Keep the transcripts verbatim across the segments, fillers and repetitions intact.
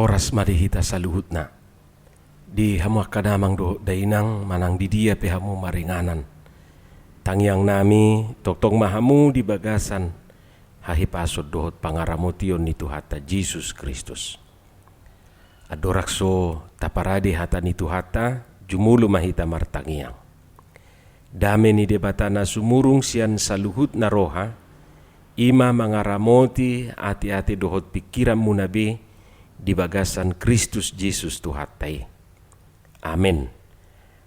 Horas ma di hita saluhutna. Di hamu angka damang dohot dainang, manang di dia pe hamu maringanan, tangiang nami, tongtong ma hamu di bagasan hahipason dohot pangaramotion ni Tuhanta Jesus Kristus. Andorang so taparade hata ni Tuhanta, jumolo ma hita martangiang. Dame ni Debata na sumurung sian saluhutna roha, i ma mangaramoti ateate dohot pingkiranmuna be di bagasan Kristus Jesus Tuhanta i. Amen.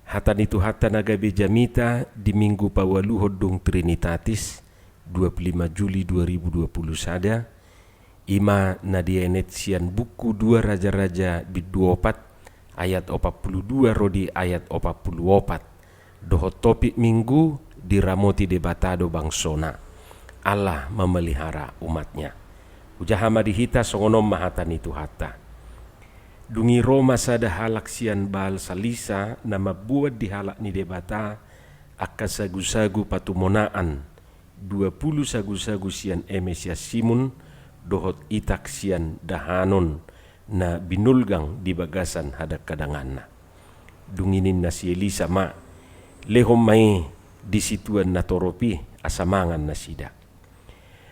Hata ni Tuhanta na gabe jamita di Minggu paualuhon dung Trinitatis, dua puluh lima Juli dua ribu dua puluh sada, i ma na dienet sian buku Dua Raja-raja bindu opat, ayat opat puluh dua ro di ayat opat puluh opat, dohot topik Minggu: Diramoti Debata do bangsoNa, Allah memelihara umat-Nya. Hujaha ma di hita, songon on ma hata ni Tuhanta. Dung i ro ma sada halak sian Baal Salisa na mamboan di halak ni Debata angka sagusagu patumonaan, dua pulu sagusagu sian eme sian simun, dohot itak sian dahanon na binolgang di bagasan hadangkadanganna. Dung i ninna si Elisa ma: Lehon ma i di situan na torop i, asa mangan nasida.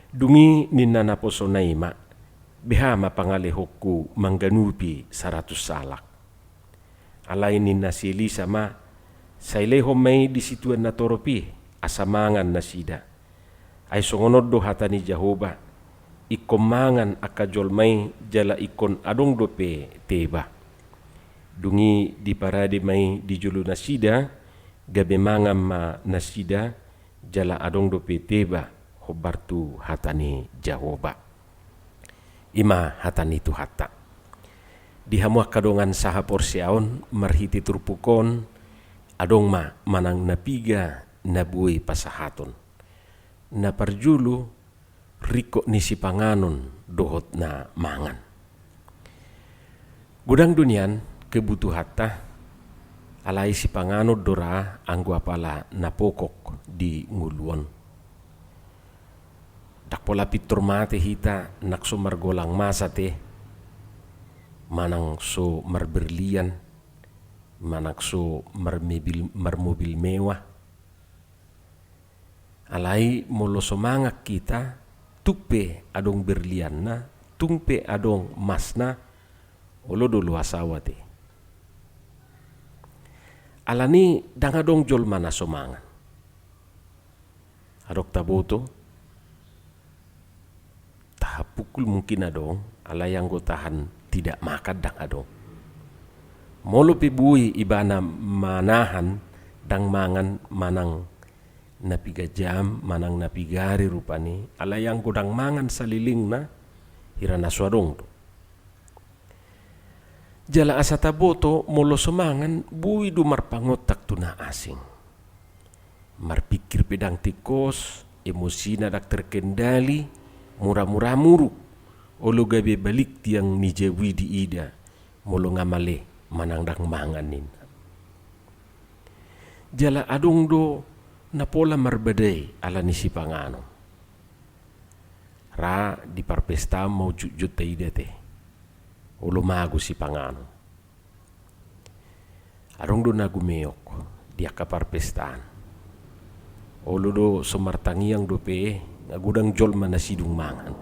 Dung i ninna naposona i ma: Beha ma pangalehonku mangganupi saratus halak? Alai ninna si Elisa ma: Sai lehon ma i di situan na torop i, asa mangan nasida. Ai songon on do hata ni Jahowa: Ingkon mangan angka jolma i, jala ingkon adong dope teba. Dung i diparade ma i di jolo nasida, gabe mangan ma nasida, jala adong dope teba, hombar tu hata ni Jahowa. I ma hata ni Tuhanta. Di hamu angka dongan sahaporseaon, marhite turpuk on, adong ma manang na piga na boi pasahaton. Na parjolo, ringkot ni sipanganon dohot na mangan. Godang do nian kebutuhanta, alai sipanganon do ra anggo apala na pokok di ngolu on. Ndang pola pintor mate hita nang so margolang masa te, manang so marberlian, manang so marmebil-, marmobil mewah. Alai molo so mangan hita, tung pe adong berlianna, tung pe adong masna, olo do loas au ate. Alani ndang adong jolma na so mangan. Adong taboto, tahan pukul mungkin adong, alai anggo tahan tidak makan ndang adong. Molo pe boi ibana manahan, ndang mangan manang na piga jam, manang na piga ari rupani, alai anggo ndang mangan salelengna, hira na so adong do. Jala asa taboto, molo so mangan, boi do marpangontak tu na asing. Marpingkir pe ndang tingkos, emosina ndang terkendali, mura-mura muruk, olo gabe balik tiang ni jabu i diida, molo nga male manang ndang mangan ninna. Jala adong do na pola marbadai alani sipanganon. Ra di parpesta ma ujut-ujut taida te, olo mago sipanganon. Adong do na gumeok di angka parpestaan. Olo do so martangiang dope, nga godang jolma na sidung mangan.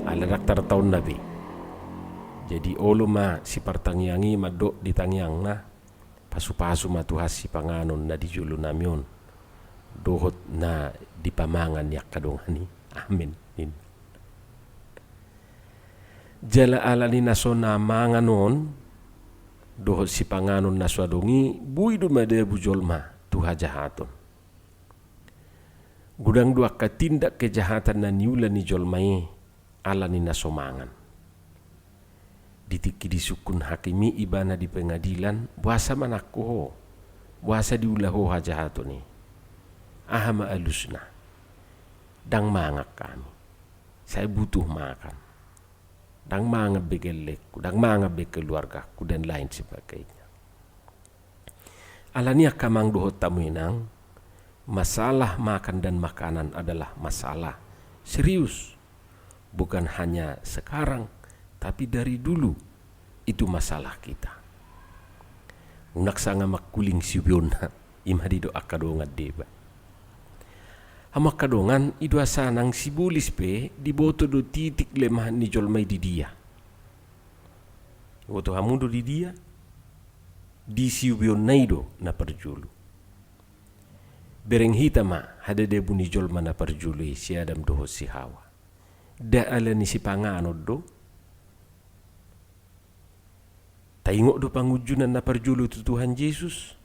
Ala ndang tartaonna be. Jadi olo ma sipartangiang i mandok di tangiangna, pasu-pasu ma Tuhan sipanganon na di jolo nami on, dohot na dipamangan ni angka dongan i. Amen, ninna. Jala alani na so na mangan on, dohot sipanganon na so adong i, boi do madabu jolma tu hajahaton. Godang do angka tindak kejahatan na niula ni jolma i, alani na so mangan. Di tingki disungkun hakim i ibana di pengadilan, boasa manangko ho, boasa diula ho hajahaton i? Aha ma alusna? Ndang mangan hami. Sai butuh makan. Ndang mangan be gellengku, ndang mangan be keluargaku, dan lain sebagainya. Alani angka amang dohot hamu inang, masalah makan dan makanan adalah masalah serius. Bukan hanya sekarang, Tapi dari dulu itu masalah kita. Unang sanga mangkuling siubeonna, i ma didok angka dongan deba. Hamu angka dongan, i do asa nang sibolis pe diboto do titik lemah ni jolma i di dia. Diboto hamu do di dia? Di siubeonna i do na parjolo. Bereng hita ma hadadabu ni jolma na parjolo i, si Adam dohot si Hawa. Nda ala ni sipanganon do. Taingot do pangunjunan na parjolo tu Tuhan Jesus?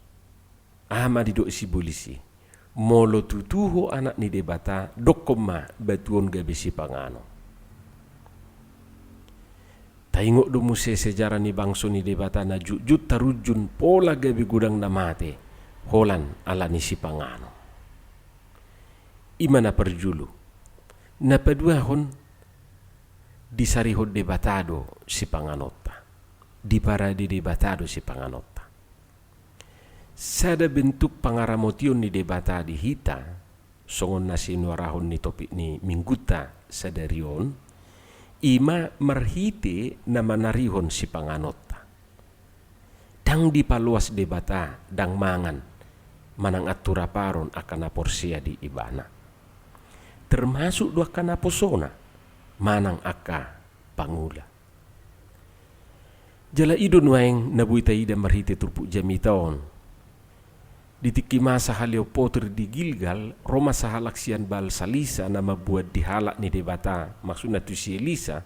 Aha ma didok sibolis i? Molo tutu ho Anak ni Debata, dokkon ma batu on gabe sipanganon. Taingot do muse sejarah ni bangso ni Debata na jotjot tarunjun pola gabe godang na mate, holan ala ni sipanganon. I ma na parjolo. Na paduahon, disarihon Debata do sipanganonta. Diparade Debata do sipanganonta. Sada bentuk pangaramotion ni Debata di hita, songon na sinuarahon ni topik ni minggunta sadari on, i ma marhite na manarihon sipanganonta. Ndang dipaloas Debata ndang mangan manang anturaparon angka na porsea di Ibana. Termasuk do angka naposona manang angka pangula. Jala i do nuaeng na boi taida marhite turpuk jamita on. Di tingki masa haleon potir di Gilgal, ro ma sahalak sian Baal Salisa na mamboan di halak ni Debata, maksudna tu si Elisa,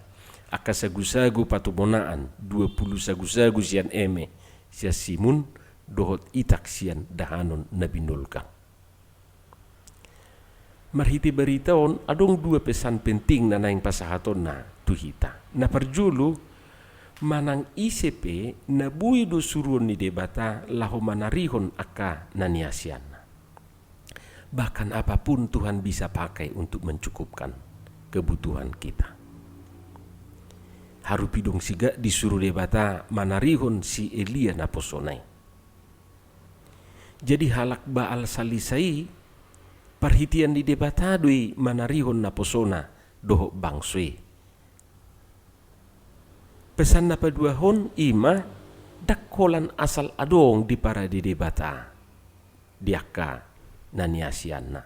angka sagusagu patumonaan, dua pulu sagusagu sian eme, sian simun, dohot itak sian dahanon na binolgang. Marhite barita on, adong dua pesan penting na naeng pasahatonna tu hita. Na parjolo, manang ise pe na boi do suruon ni Debata laho manarihon angka na niasianna. Bahkan apapun Tuhan bisa pakai untuk mencukupkan kebutuhan kita. Haru pe dong sigak disuru Debata manarihon si Elia naposona i. Jadi halak Baal Salisa i, parhitean ni Debata do i manarihon naposona dohot bangso i. Pesan na paduahon i ma, ndang holan asal adong diparade Debata di angka na niasianna.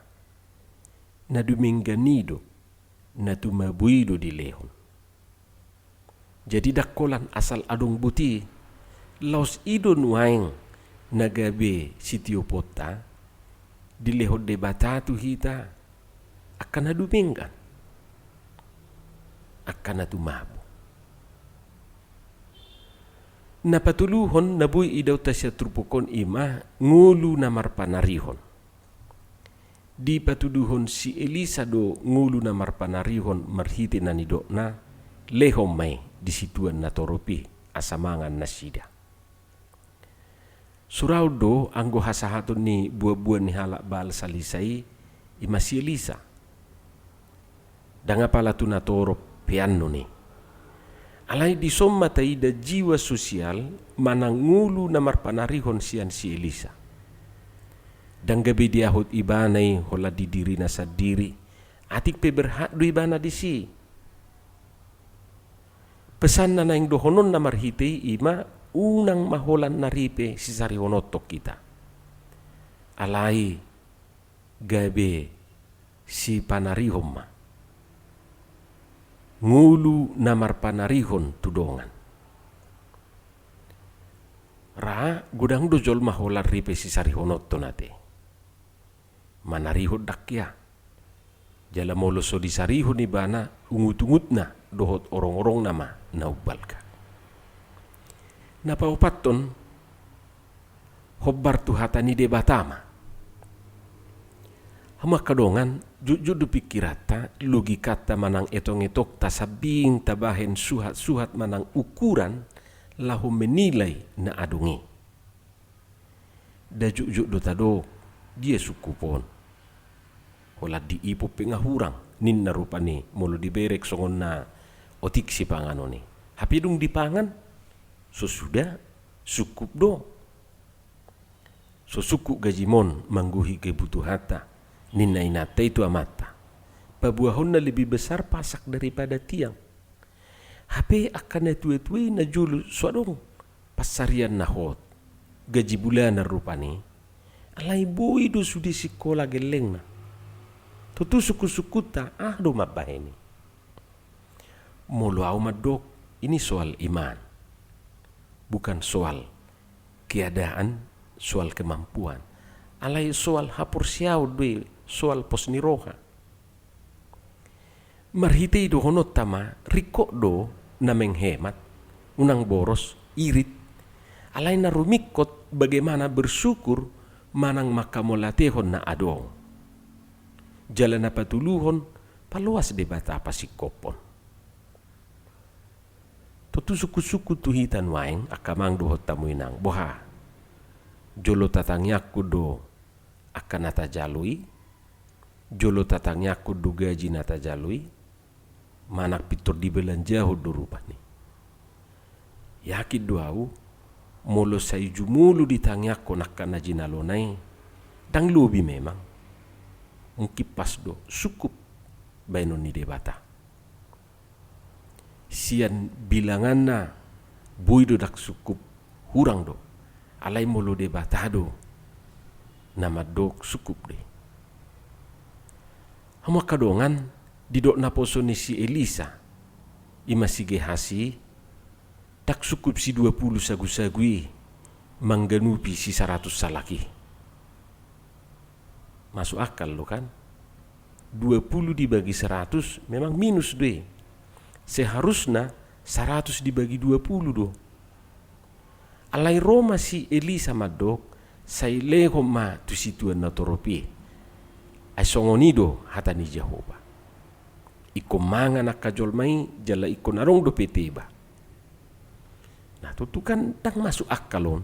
Na dumenggan i do, na tumabo i do dilehon. Jadi ndang holan asal adong boti, laos i do nuaeng na gabe sitioponta, dilehon Debata tu hita, angka na dumenggan, angka na tumabo. Na patoluhon na boi idaonta sian turpuk on i ma ngolu na marpanarihon. Dipatuduhon si Elisa do ngolu na marpanarihon marhite na nidokna, lehon ma i di situan natorop i asa mangan nasida. Suraon do anggo hasahaton ni buanbuan ni halak Baal Salisa i, i ma si Elisa. Ndang apala tu natorop pe annon i. Alai dison ma taida jiwa sosial manang ngolu na marpanarihon sian si Elisa. Ndang gabe diahut ibana i holan di dirina sandiri, atik pe berhak do ibana disi. Pesan na naeng dohononna marhite i i ma, unang ma holan na ripe sisarihononton hita. Alai gabe sipanarihon ma. Ngolu na marpanarihon tu dongan. Ra godang do jolma holan ripe sisarihononton ate. Manarihon ndang hea. Jala molo so disarihon ibana, ungutungutna dohot orongorongna ma na umbalga. Na paopathon, hombar tu hata ni Debata ma. Hamu angka dongan, jotjot do pingkiranta, logikanta manang etongetongta sambing tabahen suhatsuhat manang ukuran laho menilai na adong i. Nda jotjot do tadok dia sungkup on. Holan diipon pe nga hurang, ninna rupani molo diberek songon na otik sipanganon i. Hape dung dipangan, so suda sungkup do. So sungkup gajimon manggohi kebutuhanta, ninna inanta i tu amanta. Paboahonna lebih besar pasak daripada tiang. Hape angka na tuatua i na jolo so adong pansarian na hot, gaji bulanan rupani, alai boi do sude sikola gellengna. Tontu sungkunsungkunta aha do mambahen i? Molo au mandok, ini soal iman, bukan soal keadaan, soal kemampuan. Alai soal haporseaon do i, soal pos ni roha. Marhite i dohononta ma, ringkot do na menghemat, unang boros, irit. Alai na rumingkot bagaimana bersyukur manang manghamauliatehon na adong. Jala na patoluhon, paloas Debata pasingkophon. Tontu sungkunsungkun tu hita nuaeng angka amang dohot hamu inang, boha? Jolo tatangiangkon do angka na tajalo i, jolo tatangiangkon do gaji na tajalo i, manang pintor dibelanjahon do rupani. Yakin do au, molo sai jumolo ditangiangkon angka na jinalona i, ndang lobi memang. Mungkin pas do, sungkup bahenon ni Debata. Sian bilanganna boi do ndang sungkup, hurang do. Alai molo Debata do na mandok, sungkup do i. Hamu angka dongan, didok naposo ni si Elisa, i ma si Gehasi, ndang sungkup si dua pulu sagusagu i mangganupi si saratus halak i. Masuk akal do kan? Dua pulu dibagi saratus memang minus do i. Seharusna saratus dibagi dua pulu do. Alai ro ma si Elisa mandok, sai lehon ma tu situan na torop i. Ai songon i do hata ni Jahowa. Ingkon mangan angka jolma i, jala ingkon adong dope teba. Nah, tontu kan ndang masuk akal on.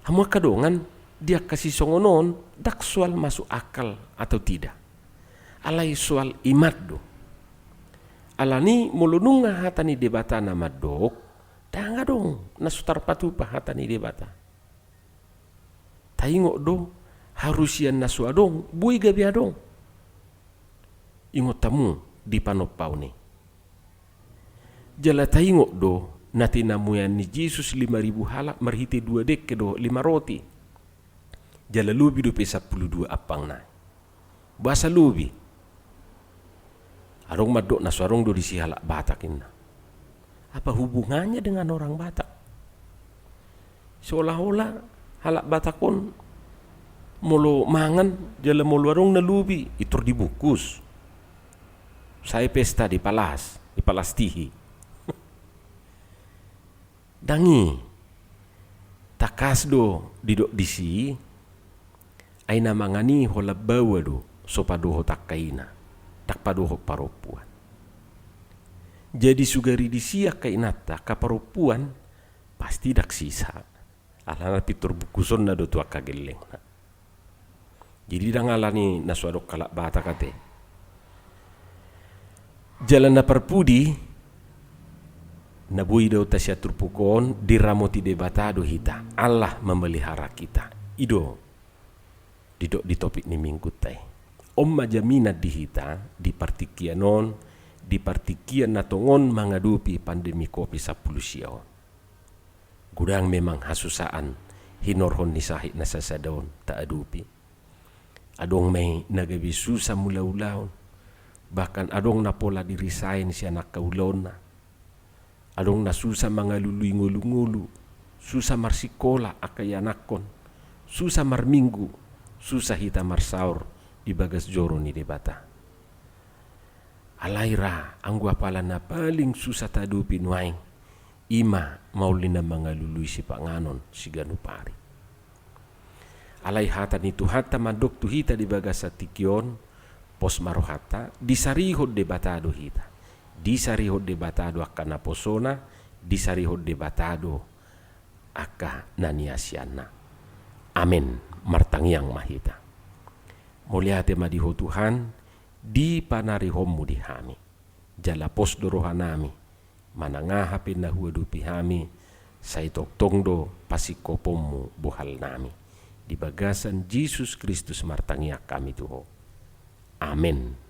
Hamu angka dongan, di angka sisongon on, ndang soal masuk akal atau tidak. Alai soal iman do. Alani molo nunga hata ni Debata na mandok, ndang adong na so tarpatupa hata ni Debata. Taingot do, haru sian na so adong, boi gabe adong. Ingot hamu di panompaon i. Jala taingot do, na tinamuean ni Jesus lima ribu halak marhite dua dengke do lima roti. Jala lobi dope sampulu dua ampangna i. Boasa lobi? Adong mandok na so adong do disi halak Batak inna. Apa hubungannya dengan orang Batak? Seolah-olah halak Batak on molo mangan, jala molo adong na lobi, pintor dibungkus. Sai pesta dipalas, dipalastihi. Ndang i, tangkas do didok disi, ai na mangan i holan baoa do, so padohot angka ina, ndang padohot parompuan. Jadi sugari disi angka inanta, angka parompuan, pasti ndang sisa. Alana pintor bungkusonna do tu angka gellengna. Jadi ndang alani na so adong halak Batak ate. Jala na parpudi, na boi daonta sian turpuk on, diramoti Debata do hita. Allah memelihara kita. I do didok di topik ni minggunta i. On ma jaminan di hita, di partingkian on, di partingkian na tongon mangadopi pandemi covid sampulu sia on. Godang memang hasusaan hinorhon ni sahit na sasada on taadopi. Adong ma i na gabe susa mangula ulaon, bahkan adong na pola di-resign sian angka ulaonna. Adong na susa mangalului ngolungolu, susa marsikola angka ianakhon, susa marminggu, susa hita marsaor di bagas joro ni Debata. Alai ra, anggo apala na paling susa taadopi nuaeng, i ma maol ni na mangalului sipanganon siganup ari. Alai hata ni Tuhanta mandok tu hita di bagasan tingki on, pos ma rohanta, disarihon Debata do hita. Disarihon Debata do angka naposona, disarihon Debata do angka na niasianna. Amen. Martangiang ma hita. Mauliate ma di Ho Tuhan, di panarihonmu di hami. Jala pos do rohanami, manang aha pe na huadopi hami, sai tongtong do pasingkoponmu bohalnami. Di bagasan Jesus Kristus martangiang hami tu Ho. Amen.